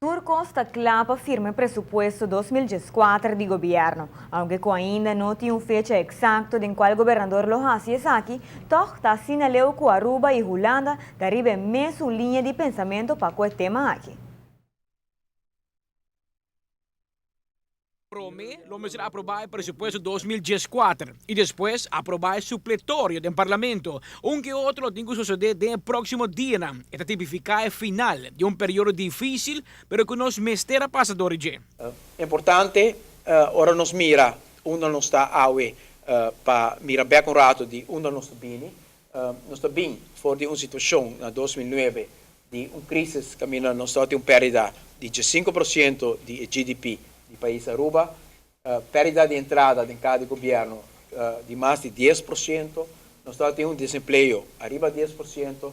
Tur cos ta cla pa firma e presupuesto 2014 di gobierno. Aunke cu ainda no tin un fecha exacto den cual gobernador lo haci esaki, toch ta asina leu cu Aruba y Hulanda ta riba e mesun liña di pensamento pa cu e tema aki. Prome lo mester aproba e presupuesto 2014 y despues aproba e supletorio den Parlamento. Un ke otro lo tin cu sosode den e proximo dianan. E ta tipifica e final di un periodo dificil pero cu nos mester a pasa door di dje. Importante ora nos mira unda nos ta awe pa mira bek un rato di unda nos ta bini. Nos ta bin for di un situacion na 2009 di un crisis caminda nos tabatin un perdida di 15% di e GDP di pais Aruba, perdida di entrada den cada di gobierno di mas di 10%, nos tabatin un desempleo ariba 10%,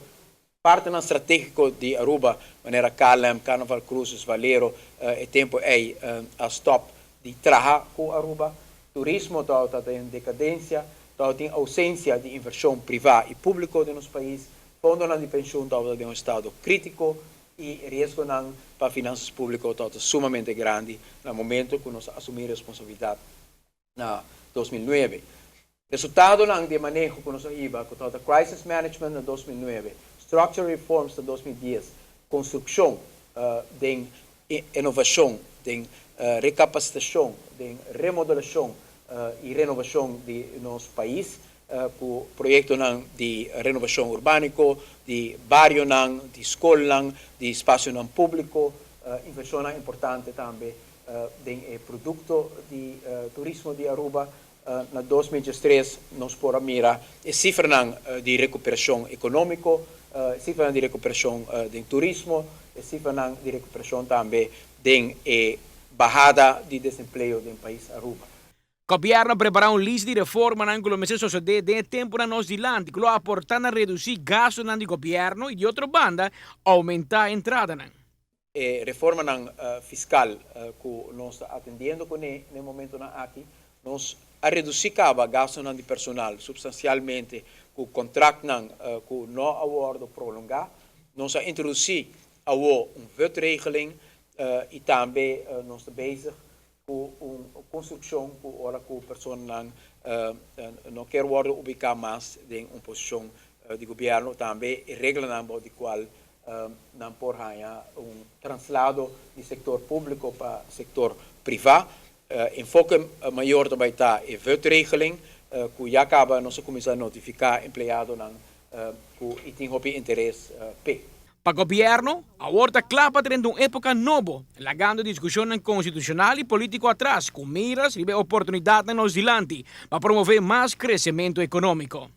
partenan strategico di Aruba manera KLM, Carnival Cruises, Valero e tempo ey a stop di traha cu Aruba, turismo tabata den decadencia, tabatin ausencia di inversion priva y publico den nos pais, fondonan di pensioen tabata den un estado critico y riesgonan pa finanzas publico tabata sumamente grandi na momento cu nos a asumi responsabilidad na 2009. Resultadonan di e maneho cu nos a hiba, cu tabata crisis management na 2009, structural reforms na 2010, construccion den innovacion, den recapacitacion, den remodelacion y renovacion di nos pais, cu proyectonan di renovacion urbanico, di barionan, di scolnan, di espacionan publico, inversionnan importante tambe den e producto di turismo di Aruba. Na 2013 nos por a mira e cifranan di recuperacion economico, cifranan di recuperacion den turismo, e cifranan di recuperacion tambe den e bahada di desempleo den pais Aruba. Gobierno a prepara un lista di reformanan cu lo mester sosode den e temponan nos dilanti cu lo aporta na reduci gastonan di gobierno y di otro banda aumenta entradanan. E reformanan fiscal cu nos ta atendiendo cune na e momentonan aki, nos a reduci caba gastonan di personal substancialmente cu contractnan cu no a wordo prolonga. Nos a introduci awo un VUT-regeling y tambe nos ta bezig cu un construccion cu ora cu personanan no kier wordo ubica mas den un posicion di gobierno, tambe e reglanan bao di cual nan por haya un traslado di sector publico pa sector priva. Enfoke mayor ta bay ta e VUT-regeling cu ya caba nos a cuminsa notifica empleadonan cu y tin hopi interes p'e. Pa gobierno, awor ta cla pa drenta un epoca nobo, lagando discusionnan constitucional y politico atras cu miras riba e oportunidadnan nos dilanti pa promove mas crecemento economico.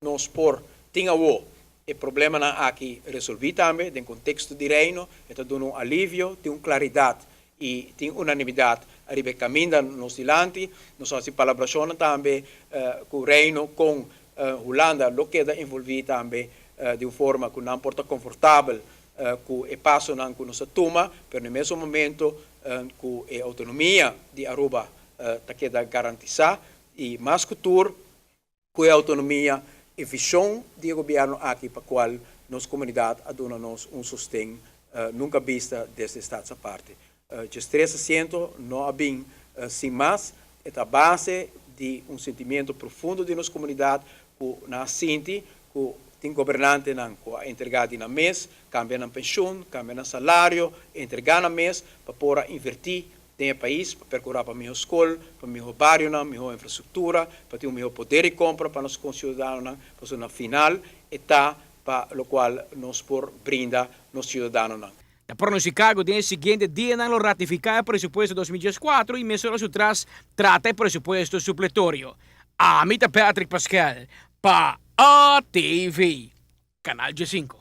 Nos por tin awo e problemanan aki resolvi tambe den contexto di Reino, e ta duna un alivio, tin un claridad y tin unanimidad ariba e caminda nos dilanti. Nos a haci palabracionnan tambe cu Reino con Hulanda lo keda envolvi tambe di un forma cu nan por ta confortabel cu e pasonan cu nos a tuma, pero na e mesun momento cu e autonomia di Aruba ta keda garantisa y mas cu tur cu e autonomia e vision di e gobierno aki pa cual nos comunidad a duna nos un sosten nunca bista desde Staatsaparte. 13 asiento no a bin sin mas, e ta base di un sentimiento profundo di nos comunidad cu nan a sinti cu tin gobernantenan cu a entrega di nan mes, cambia nan pensioen, cambia nan salario, entrega nan mes pa por a inverti den e pais, pa percura pa miho scol, pa miho barionan, miho infrastructura, pa tin un miho poder di compra pa nos conciudadanonan, pasobra na final e ta pa locual nos por brinda nos ciudadanonan. Ta pronostica cu den e siguiente dianan lo ratifica e presupuesto 2014 y mesora su tras trata e presupuesto supletorio. Ami ta Patrick Pascal pa ATV, Canal 5.